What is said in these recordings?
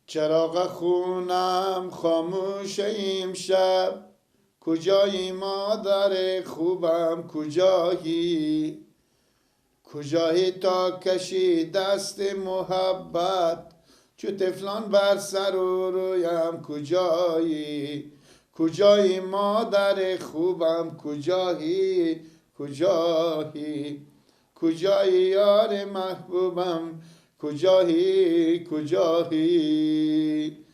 چراغ خونم خاموش امشب، کجایی مادر خوبم کجایی؟ کجایی تا کشی دست محبت، چو طفلان بر سر و رویم کجایی؟ کجایی مادر خوبم کجایی؟ کجایی؟ کجایی یار محبوبم کجایی؟ کجایی؟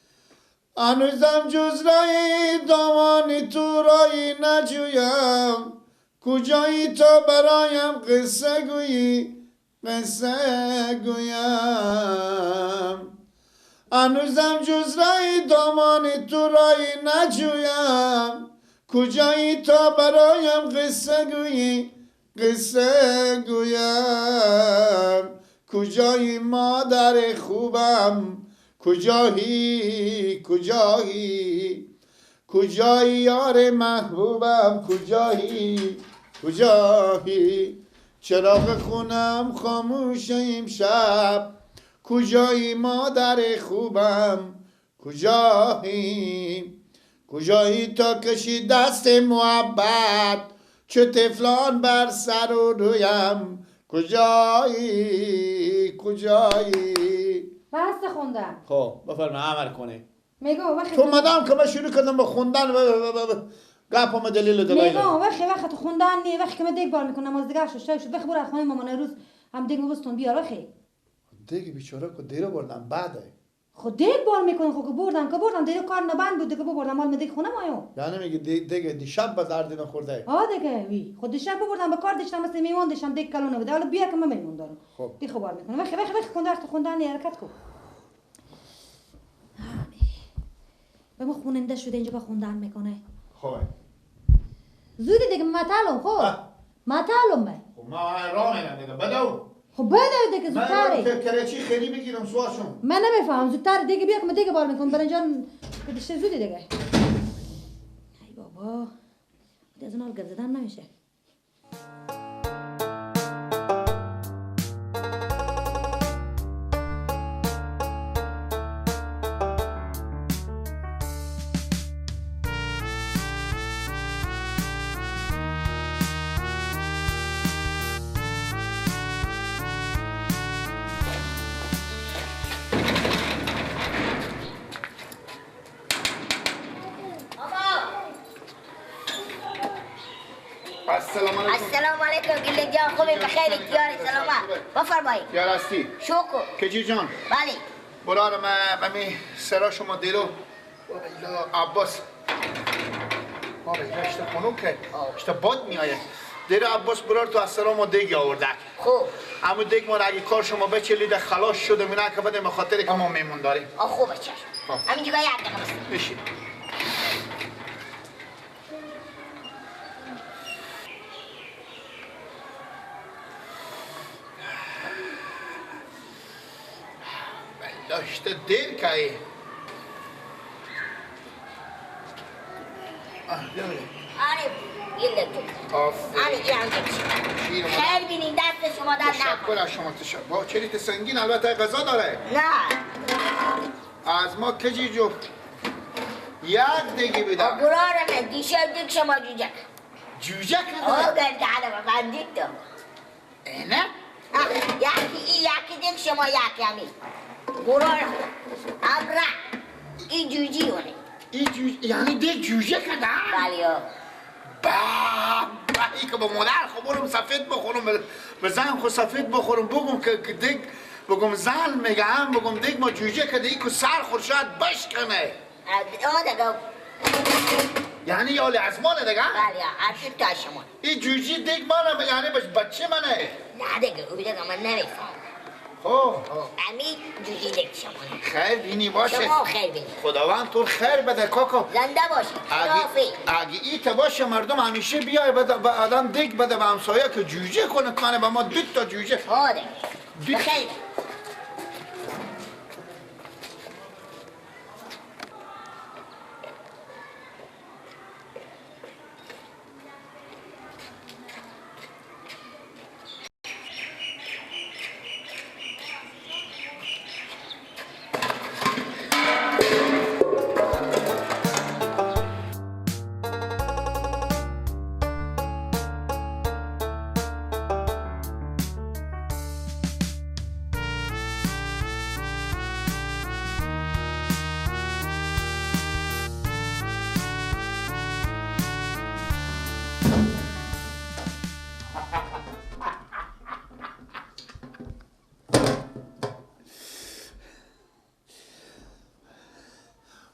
هنوزم جز رای دامان تو رای نجویم، کجایی تا برایم قصه گویی قصه گویم. هنوزم جز رای دامان تو رای نجویم، کجایی تا برایم قصه گویی قصه گویم. کجایی مادر خوبم کجایی؟ کجایی؟ کجایی یار محبوبم کجایی؟ کجایی؟ چراغ خونم خاموش امشب، کجایی مادر خوبم کجایی؟ کجایی تا کشی دست محبت، چو طفلان بر سر و رویم کجایی؟ کجایی؟ بس خوندن. خب بفرما عمل کنه. میگم وقتی تو مدام که من شروع کردم به خوندن گپم دلیل و دلایل. میگم وقتی وقت خوندن نی، وقتی که من دیگ بار میکنم از دیگه شش شد وقتی برو خونه مامان روز هم دیگ مبستون بیار وقتی. دیگ بیچاره کو دیر بردم بعده. خود دیگ بار میکنم خب که بردم که بردم دیگه کار نبند بود دیگه بردم مال دیگ خونه مایو. یعنی میگه دیگ دیشب به درد نخورده. آ دیگه وی خود دیشب بردم به کار داشتم مثل میمون داشتم دیگ کلونه بوده. حالا بیا که من میمون دارم. خب دیگ بار میکنم وقتی وقتی وقتی خوندن خوندن حرکت کو. به ما خوننده شده اینجا با خوندن میکنه. خب زودی دیگه متلم خب متلم به. خب ما راه میرم دیگه بدو. خب بده دیگه زودتره. من کرچی خیلی بگیرم سوارشون. من نمیفهم زودتر دیگه بیا که من دیگه بار میکنم برنجان که دیشه زودی دیگه. ای بابا از اون حال گپ زدن نمیشه. السلام علیکم گله جان، خوبی؟ بخیر یار سلامت بفرمایید. یار هستی شکر کجی جان؟ بله برار من سرا شما دیرو عباس بابا اشتا خانوم که اشتا باد میآید دیرو عباس برار تو از سرا ما دیگ آورده. خوب اما دیگ ما اگه کار شما بچلیده خلاص شده می نه که بده مخاطر که ما میمون داریم. خوبه چشم همینجا یک دقیقه بس بشین. داشته دیر که آره آره خیر بینین دست شما در نکنه. تشکر از شما تشکر. با چریت سنگین البته غذا داره. نه از ما کجی جو یک دیگه بیدم. برارم دیشب دیگ شما جوجک جوجک نداره؟ آه گردنم بندید تو نه؟ یکی ای یکی دیگ شما یکی همی برارم امره این جوجی اونه. این جوجی یعنی دیگ جوجه کردن؟ بله. با ای که با مادر خب برم سفید بخورم به زن خود سفید بخورم بگم که دیگ بگم زن میگم بگم دیگ ما جوجه کرده ای که سر خود شاید بشکنه. آه دیگه یعنی یالی از مانه دیگه؟ بله از تا شما این جوجی دیگ مانه یعنی بچه منه. نه دیگه او دیگه من نمیفهم. خب امی جوجی دیگ شما خیر بینی باشه. شما خیر بینی. خداوند تو خیر بده کاکا. زنده باشی. اگه ایت باشه مردم همیشه بیای بده به آدم دیگ بده به همسایه که جوجه کنه کنه به ما دو تا جوجه. آره بخیر.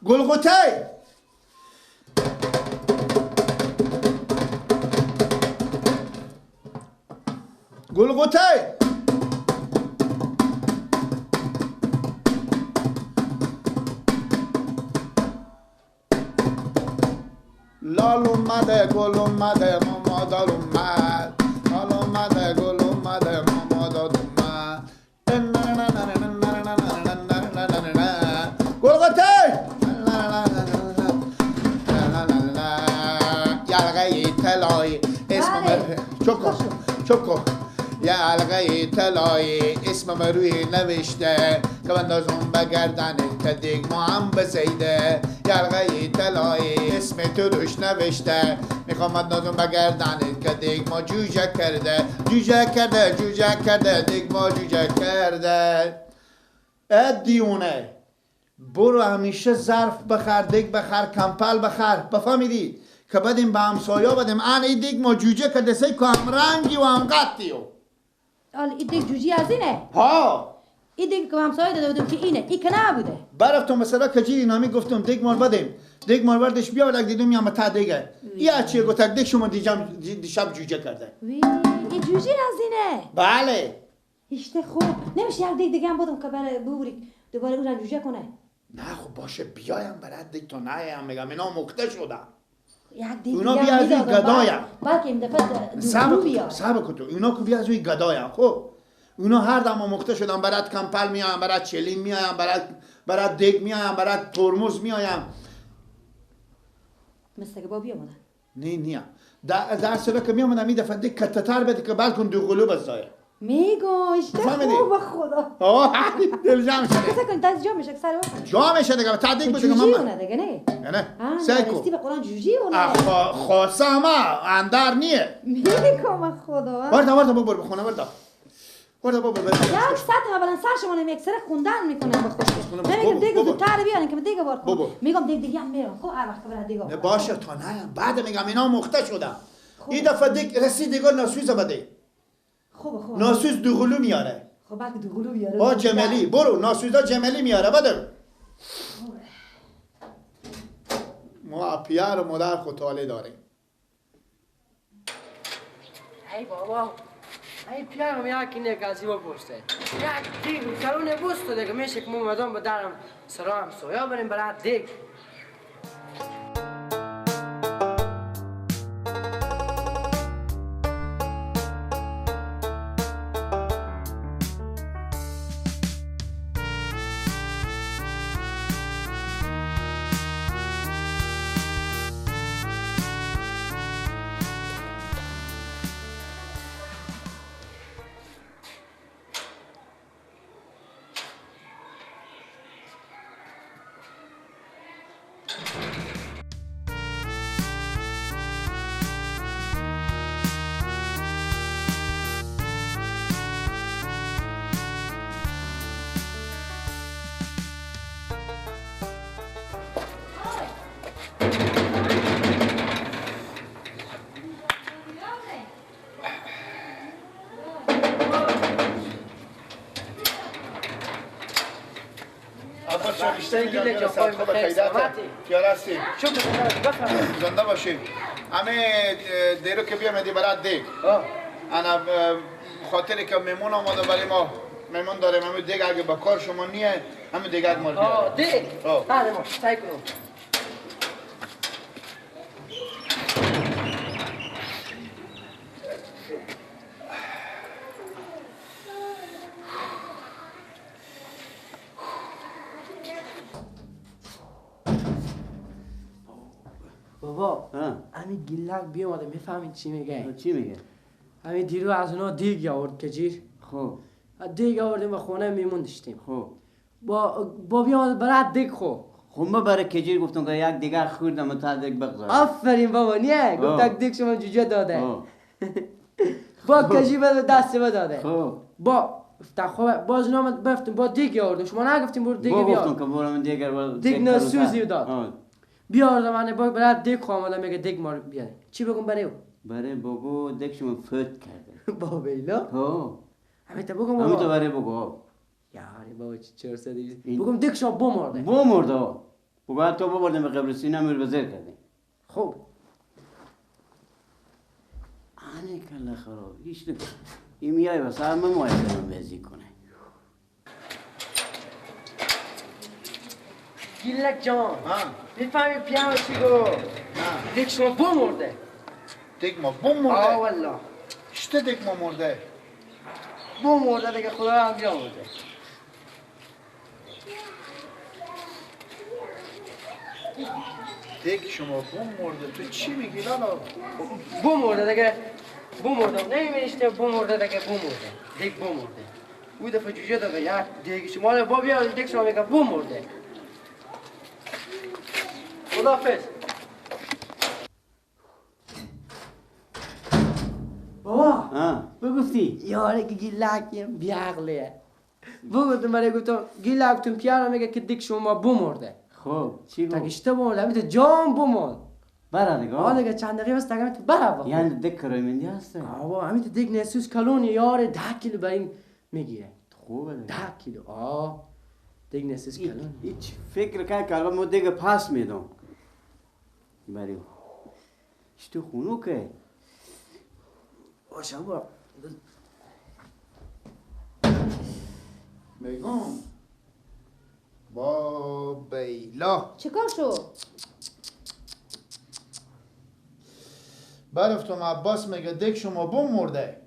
گلغوته گلغوته لال اومده گل اومده ماما دار اومد لال اومده گل اومده ماما دار اومد گلغوته یلغه طلایی اسم چوکو چوکو یه حلقه طلایی اسمم روی نوشته که بندازم به گردنت که دیگ ما هم بزیده. یه حلقه طلایی اسم تو روش نوشته میخوام بندازم به گردنت که دیگ ما جوجه کرده جوجه کرده جوجه کرده دیگ ما جوجه کرده. ای دیونه برو همیشه ظرف بخر دیگ بخر کمپل بخر بفهمیدی که بدیم به همسایا بدیم. آن ای دیگ ما جوجه کرده سی که هم رنگی و هم قطی و آل این دیگ جوجی از اینه؟ ها این دیگ که همسایه داده بودم که اینه این که نبوده. برفتم مثلا که چی نامی گفتم دیگ مال بدیم دیگ مال بردش بیا ولک دیدم یا متا دیگه یا چیه گفت دیگ شما دیشب جوجه کرده. وی این جوجی از اینه؟ بله. ایشته خوب نمیشه یک دیگ دیگه هم بدم که برای ببری دوباره اون جوجه کنه. نه خب باشه بیایم برات دیگ تو نه میگم اینا مخته شدن. اونا بیا از روی گدایم بلکه این دفعه صبر کن تو اونا که بیا از روی گدایم. خب اونا هر دم مخته شدن برات کمپل میایم برات چلیم میایم برات دیگ میایم برات ترمز میایم. مثل که با بیامدن نه نه در سالا که میامدم این دفعه دیگ کتتر بده که بلکن دو قلوب بزایه میگم اشته خوب خدا. آه دل جمع شده. فکر کن دست جا میشه سر وقت. جا میشه دیگه تا دیگ بده جوجی اونه دیگه نه. نه. سیکو. به قرآن جوجی اونه. خاصه ما اندر نیه. میگم خدا. وردا وردا ببر بخونه وردا. وردا ببر. یک ساعت اولا سر شما نمیک سر خوندن میکنه به خودش. نمیگم دیگه زودتر بیارن که دیگه بار کن. میگم دیگه دیگه هم میرم. خب هر وقت برای دیگه. نه باشه تا نه بعد میگم اینا مخته شدم. این دفعه دیگه رسید دیگه ناسوز بده. خوب خوب ناسوز دوغلو میاره. خب بعد دوغلو بیاره با جملی برو ناسوزا جملی میاره بده. ما پیار و مادر خود داریم. ای بابا ای پیارم یکی نگازی بپرسه یک دیگ سرونه بوست دیگه میشه که ما مدام به درم سرا هم سویا بریم برای دیگ. زنده باشی. همه دیرو که بیامدی برات دیگ انا خاطری که میمون آمده برای ما میمون داریم همه دیگ اگه با کار شما نیه همه دیگ اگه مال بیاره دیگ بله ما سعی کنم. بابا همین گیلک بیامده میفهمید چی میگه؟ چی میگه؟ همین دیرو از اونا دیگ آورد که جیر. خب دیگ آوردیم و خونه میمون داشتیم. خب با بیامده برات دیگ خو. خب ما برای کجیر گفتم که یک دیگه خوردم و تا دیگ بگذارم. آفرین بابا نیه گفت یک دیگ شما جوجه داده. با کجی بده دست داده. خب با خب باز نامد بفتم با دیگ آوردم شما نگفتیم برو دیگ بیار. گفتم که برو دیگ دیگ نسوزی داد. بیاردم من با برای دیگ خواهم میگه دیگ ما رو بیاره. چی بگم برای او؟ برای بگو دیگ شما فوت کرده. با بیلا؟ ها. همین تا بگم بابا. همین تا برای بگو. یاری بابا چه چرسه دیگه. بگم دیگ شما بمرده. بمرده. بگو تو ببردیم به قبرسی نمیر بزر کردیم. خوب آنه کله خراب هیچ این میای واسه همه مایه بزی کنه. گیلک جان میفهمی پیام چی گو؟ دیگ شما بمرده. دیگ ما بمرده؟ آه والله. چطور دیگ ما مرده؟ بمرده دیگه خدا هم بیامرده. دیگ شما بمرده تو چی میگی لالا؟ بمرده دیگه بمرده نمی‌بینیش بمرده دیگه بمرده دیگ بمرده. او دفعه جوجه داده یک دیگ شما با بیا دیگ شما میگه بمرده. خداحافظ. بابا بگفتی یاره که گیلکیم بیعقلیه. بگفتم برای گفتم گیلکتون پیارم میگه که دیگ شما بمرده. خب چی گفت؟ تگشته بمرده همیت جام بمرد. برا دیگه آه دیگه چند دقیقه بس تگه همیت برا. یعنی دیگ کرایمندی هسته؟ آه همیت دیگ نسوس کلونی یاره 10 کیلو بر این میگیره. خوبه دیگه 10 کیلو. آه دیگ نسوس کلونی. هیچ فکر که که ما دیگه پاس میدم بری چطور خونوکه؟ باشه با میگم با بیلا چیکار شد؟ برفتم عباس میگه دیگ شما بوم مرده.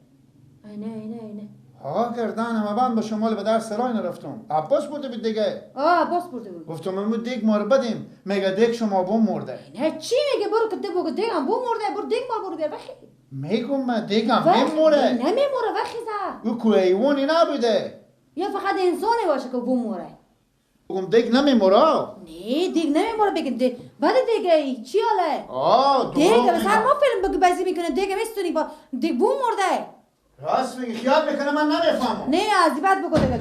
اینه اینه اینه ها کردن همه بند با شمال به در سرای نرفتم. عباس برده بود دیگه. آه عباس برده بود. گفتم امو دیگ ما رو بدیم میگه دیگ شما بوم مرده. نه چی میگه؟ برو که بگو دیگ هم بوم مرده. برو دیگ ما برو بیار وخی. میگم من دیگ هم میموره. نمیموره وخی زا. او کو حیوانی نبوده. یا فقط انسانی باشه که بوم موره. بگم دیگ نمیموره. نه دیگ نمیموره بگم دیگ بعد دیگه چی حاله؟ آه دیگ مثلا ما فیلم بازی میکنه دیگ میستونی با دیگ بوم مرده. راست میگی خیال میکنه من نمیفهمم. نه از بعد بگو دیگه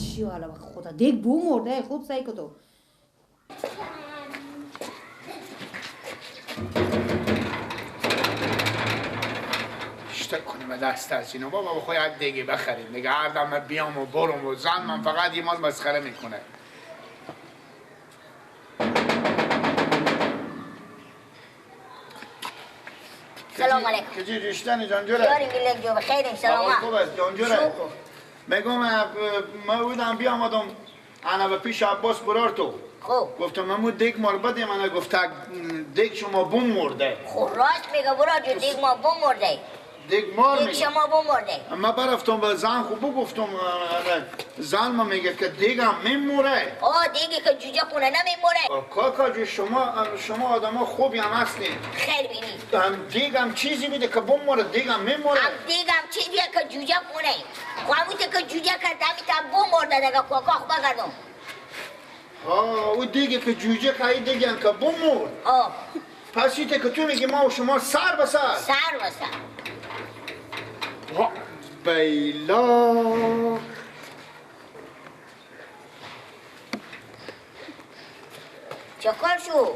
چی حالا خدا دیگ بو مرده. خوب سعی کن تو. اشتک کنیم دست از اینو بابا بخوای یک دیگه بخریم دیگه. هر دم بیام و برم و زن من فقط یه مال مسخره میکنه. سلام علیکم. کجی ریشتنی جانجوره؟ داریم گلک جو بخیریم سلام. خوب است جانجوره. میگم من بودم بیامدم انا به پیش عباس برار تو. خوب گفتم امو دیگ مار بده. من گفت دیگ شما بوم مرده. خب راست میگه برا جو دیگ ما بوم مرده. دیگ مار دیگ شما بوم مرده. ما برفتم به زن خوب گفتم زن ما میگه که دیگ هم میموره. آه دیگه که جوجه خونه نمیموره. کاکا جو شما آدما خوبی هم هستین. خیر بینی. هم دیگ هم چیزی میده که بموره. دیگ هم میموره. هم دیگ هم چیزیه که جوجه خونه. خو که جوجه کرد همیتا بمورده دیگه کاکا خوبا کردم. آه او دیگه که جوجه که دیگه هم که بمورد. آه پس ایته که تو میگی ما و شما سر به سر. سر به سر. بیلا چه کار شد؟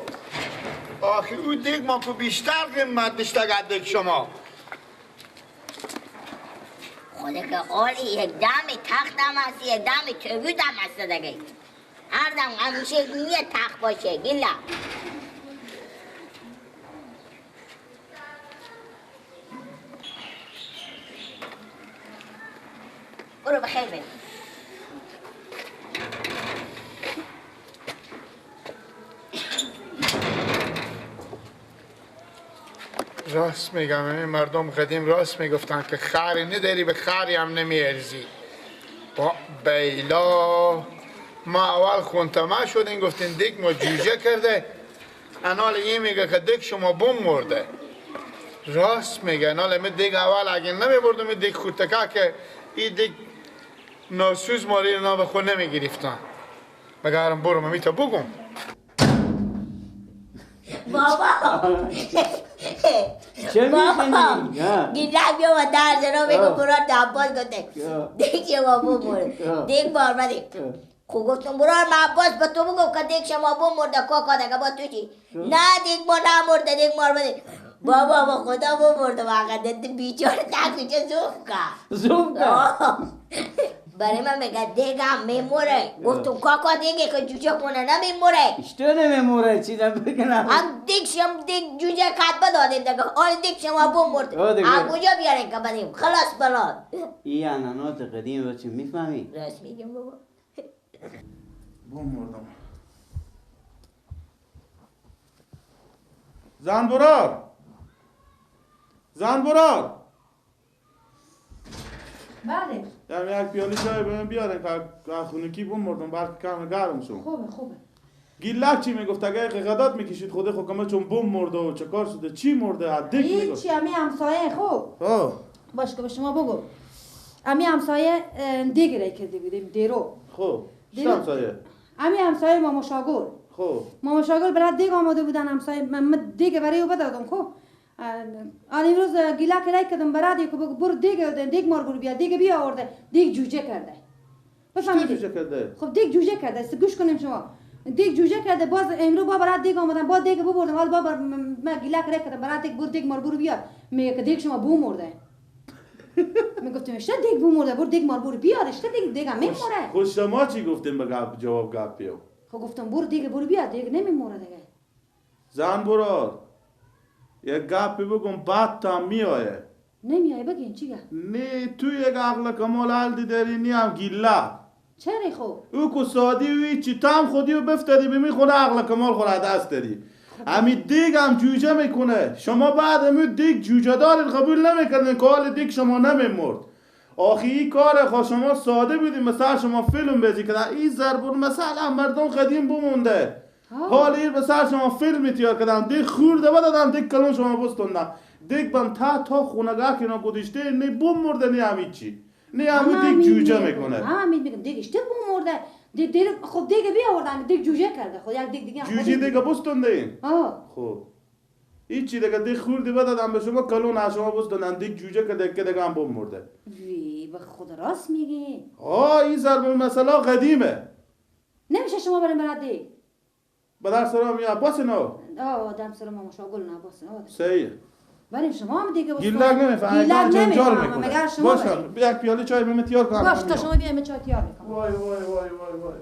آخه او دیگ ما که بیشتر قیمت داشته دیگ شما. خدا که عالی یک دم تختم هست یک دم تبودم هست دیگه. هر دم همیشه یه تخت باشه گیلا. برو بخیر بینی. راست میگم این مردم قدیم راست میگفتن که خری نداری به خری هم نمیارزی. با بیلا ما اول خونتمه شدیم گفتین دیگ ما جوجه کرده. انال این میگه که دیگ شما بوم مرده. راست میگه. انال می دیگ اول اگه نمیبردم دیگ خورتکه که این دیگ ناسوز ماری اینا به خود نمیگرفتن. مگرم برم میتا بگم. بابا چه میخندی؟ گیلک بیا و در زرا بگو برا عباس گفته دیگ شما بمورد دیگ بار بده. خب گفتم برا من عباس به تو بگو که دیگ شما بمورده کاکا دیگه با تو چی؟ نه دیگ ما نمورده دیگ مار بده. بابا با خدا بمورده واقعا بیچاره تکوچه زوف کرد. زوف کرد؟ برای من میگه دیگه هم میموره. گفتم کاکا دیگه که جوجه کنه نمیموره. اشتو نمیموره چی دم بکنم؟ هم دیگ شم دیگ جوجه کات بدادیم دیگه آن دیگ شما بمرد. هم کجا بیارین که بدیم خلاص بلاد. این عنعنات قدیم بچه میفهمی؟ راست میگم بابا. بمردم. زن برار، زن برار. بله. دم یک پیاله چای به من بیارن که خونکی بمردم برق کم گرم شد. خوبه خوبه. گیلک چی میگفت اگه غدات میکشید خود خو کمه چون بم مرده و چه کار شده چی مرده دیگ میگفت. هیچی امی همسایه خوب. باش که به شما بگو. امی همسایه دیگ رای کرده بودیم دیرو. خب. چه همسایه؟ امی همسایه ماما شاگل. خب. ماما شاگل برات دیگ آماده بودن همسایه من دیگ برای او بدادم خب. آن امروز گیلک رای کردم برات که بگو برو دیگ دیگ مار برو بیا دیگ بیا آورده دیگ جوجه کرده. بفهمید جوجه کرده؟ خب دیگ جوجه کرده گوش کنیم شما. دیگ جوجه کرده باز امروز با برات دیگ آمدن با دیگ ببردم حالا با من گیلک رای کردم برات دیگ برو دیگ مار برو بیا میگه که دیگ شما بو مرده. میگفتم اشته دیگ بو مرده برو دیگ مار برو بیار اشته دیگ دیگ هم میموره. خب شما چی گفتیم به گپ جواب گپ بیو؟ خب گفتم برو دیگ برو بیار دیگ نمیموره دیگه. زن برو یک گپی بگم بعد تا میایه. نمیایه بگین چی گپ؟ نه تو یک عقل کمال حل داری نی هم گیله. چرا خب؟ او که سادی و چی تام خودی و بفتادی به میخونه عقل کمال خود دست داری. همی دیگ هم جوجه میکنه. شما بعد امی دیگ جوجه دارین قبول نمیکردین که حال دیگ شما نمیمرد. آخی این کار خو شما ساده بودین مثلا شما فیلم بزی کردن این ضرب المثل مردم قدیم بمونده. حال این به سر شما فیلم تیار کردم دیگ خورده بدادم دیگ کلون شما بستوندم دیگ بم تا خونگاه که اینا گذاشته نه بوم مرده نه همی چی نه همی دیگ جوجه میکنه. هم میگم دیگ اشته بوم مرده دیگ خب دیگ بیاوردن دیگ جوجه کرده خب یک دیگ دیگه جوجه دیگ بستونده این. خب هیچی دیگه دیگ خورده بدادم به شما کلون از شما بستوندن دیگ جوجه کرده که دیگه هم بوم مرده. وی به خدا راست میگی. این ضرب المثل قدیمه. نمیشه شما بریم برات دیگ بدر سلام یا عباس نو. دم سلام ماما شاگل نه عباس نو. صحیح. بریم شما هم دیگه گیلک نمیفهمم. گیلک نمیفهمم. مگر شما باش یک پیاله چای بهم تیار کن. باش تا شما بیایم چای تیار میکنم. وای وای وای وای وای.